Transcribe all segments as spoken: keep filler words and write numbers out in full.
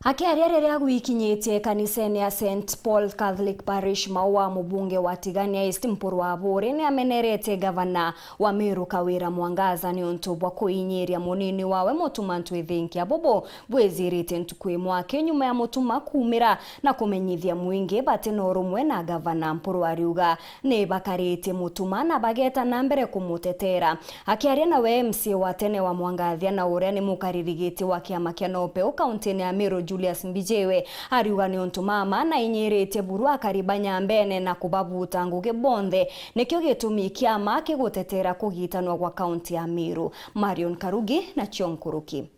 Akiaria riria gwikinyitie kanisene ya Saint Paul Catholic Parish Maua, mubunge wa Tigania East Mpuru Aburi ni amenerete gavana wa Meru Kawira Mwangaza niuntu bwa kuinyiria munini wawe Mutuma Ntwithinkia bubu bwizirite ntuku imwe aki nyuma ya Mutuma kuumira na kumenyithia mwingi bati na urumwe na gavana. Mpuru ariuga ni bakaritie Mutuma na bageta na mbere kumutetera. Akiaria nawe M C A wa tene wa Mwangathia na uria ni mukariri giti wa kiama kia NOPEU kauntini ya Meru, Julius Mbijiwe, ariuga niuntu mama nainyiritie buru akari ba Nyambene na kubabuta ngugi bonthe, nikio gitumi kiama kigutetera kugitanwa gwa kaunti ya Meru. Marion Karugi na cio nkuruki.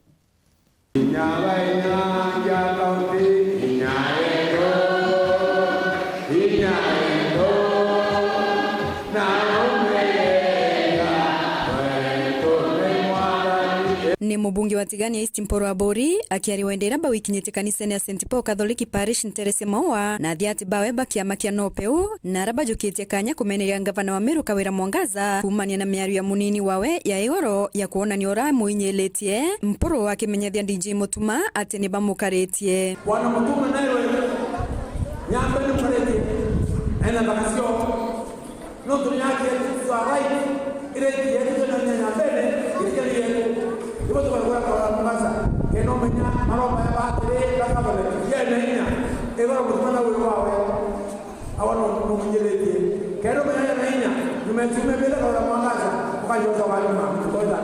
Inya ba inya ya kaunti, inya yetu, inya yetu, na umeenda, wetu ni mwathani. Ni mubunge wa Tigania East Mpuru Aburi akiaria wende iria bawikinyite kanisene ya Saint Paul Catholic Parish Nterese Maua na athiati bawe ba kiama kia NOPEU, na aria bajukitie kanya kumeneria ngavana wa Meru Kawira Mwangaza kuumania na miario ya munini wawe ya igoro ya kwonania uria amuinyilitie, Mpuru akimenyethia D J Mutuma ati ni bamukaritie. Bwana Mutuma nawe Nyambene mukaritie, ena thaka cio. Nontu ni haki yetu, it's our right, ira iti yetu twina Nyambene, itigari yetu. Ibo tukarugura kwa Mwangaza, kenda umenya maromba ya batiri, ya government, ya ina inya, igoro Mutuma na uyu wawe. Awa no, no munyiritie. Kenda umenya ya na inya, nyuma ya ciumia biri Kawira Mwangaza, ukajoka wa nyuma, tukoita.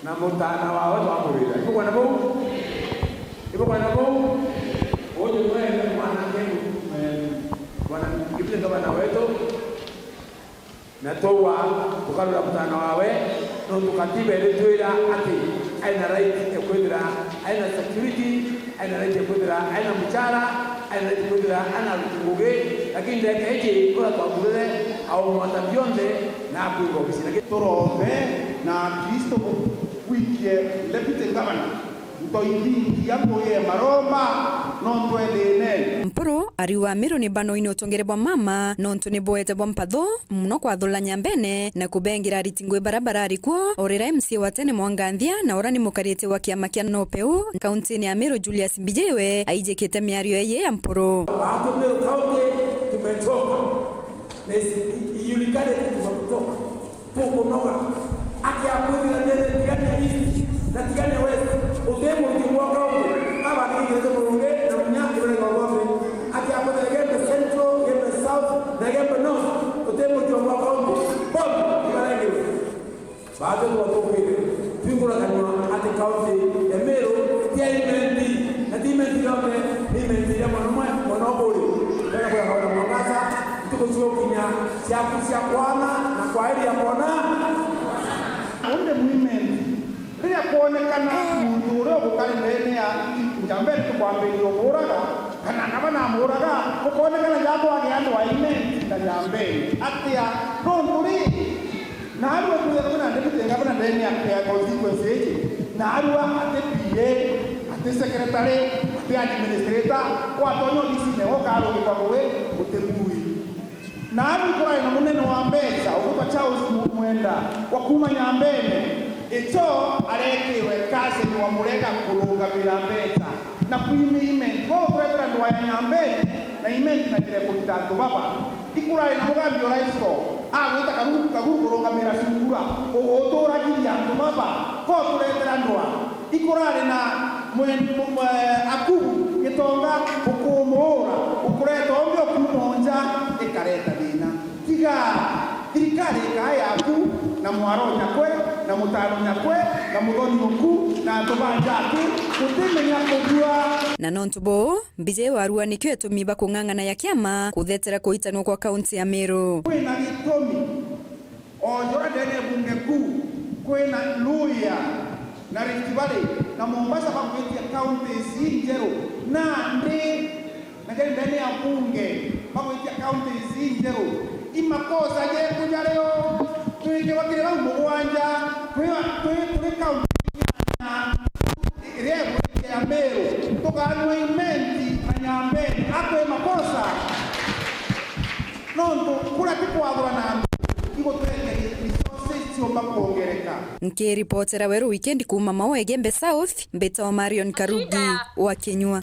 Na mutana wawe twamurira. Ibo kwana bau? Ibo kwana bau? Uyu ni mwana, eh, bwana, gavana wetu. Na twaua tukarura mutana wawe, nontu katiba iritwira ati aina right ya kwithira aina security, aina right ya kwithira aina muchara, aina right ya kwithira aina aruti ngugi, lakini ndeka iji kura twamurire aumwata bionthe na akwingwa obisi. Lakini turombe na Kristo gwikie deputy governor. Ntoithingia ngugi ya maromba, nontu e thiinene. Mpuru ariuga Meru ni banoine utongere bwa mama, nontu ni bwete bwa mpatho muno kwathula Nyambene na kubengira ariti ngugi baria barari kuo, o riria M C A wa tene Mwanganthia na uria ni mukarite wa kiama kia NOPEU kauntini ya Meru Julius Mbijiwe aijikite miario iji ya Mpuru. Watu Meru County tumechoka. Na isi-, i-, ijulikane kitu cha kutoka. Tukunoga. Akiakwithira ndene Tigania East na Tigania West, uti muruki mwa kaunti, aba akigirite murungi na munya kirore gothe. Akiakwithira Igembe Central, Igembe South, na Igembe North, uti muruki mwa kaunti, bonthe ibarengirwe. Baatwe twatukire, twingura kanua ati kaunti ya Meru ti ya Imenti, na ti Imenti yonthe, ni Imenti iria mwana umwe, mwana uburi. Twenda kwenda kwenda Mwangaza, ntuku ciokinya, ciaku cia kwana na kwairi ya kwana. Undi mwimenti, riria kwonekana muntu uria ugukari ndene ya Njambeni tukwambiriria umuuraga, kana naba namuuraga, gukoonekana jakwage andu a Imenti na Njambeni. Atia? Nontu ri, naarua kwithirwa kwina deputy governor ndene ya, ya constituency iji, naarua ati P A, ati secretary, ati administrator, watonya obisine ukarungikwa ngugi uti mbui. Naarua ikurari na munene wa mbeca ugwitwa Charles Mu-, Mwenda wa kuuma Nyambene, icho areekirwe cousin wa Murega kurungamira mbeca na kwimia Imenti. Kwou tureetera ndwaa ya Nyambene na Imenti na njira ya kurita antu baba. Ikurari na mugambi o Raiso, agwita Karuru, Karuru kurungamira cungura, ugutuuragiria antu baba, ko tureetera ndwaa. Ikurari na mwen-, mu-, mwe-, Akubu Gitonga, ukumuura, ukureta umbi ukuuma o nja, ikareta thina. Tiga thirikari ikaa yaku, na mwaro nyakwe, na mutano nyakwe, na muthoni uku, na antu ba nja aku, tutimenya kubua. Na nontu buu, Mbijiwe arua nikio itumi bakung'ang'ana ya kiama kuthetera kuitanwa kwa kaunti ya Meru. Kwina gitumi, o jura ndene ya bunge kuu, kwina Luhya na Rift Valley na Mombasa bagwitia counties injeru, nandi na kiri ndene ya bunge bagwitia counties injeru. I makosa jeku jario? Twikirwa kiri bau mugwanja, twi, twi, turi county inyanya. Iria igwite ya Meru, tukanua Imenti na Nyambene, akwi makosa. Nontu kuria ti kwathurana antu, iguturekeria resources ciumba kwongereka. Nkiripotera Weru Weekend kuuma Maua Igembe South, mbitagwa Marion Karugi wa Kinyua.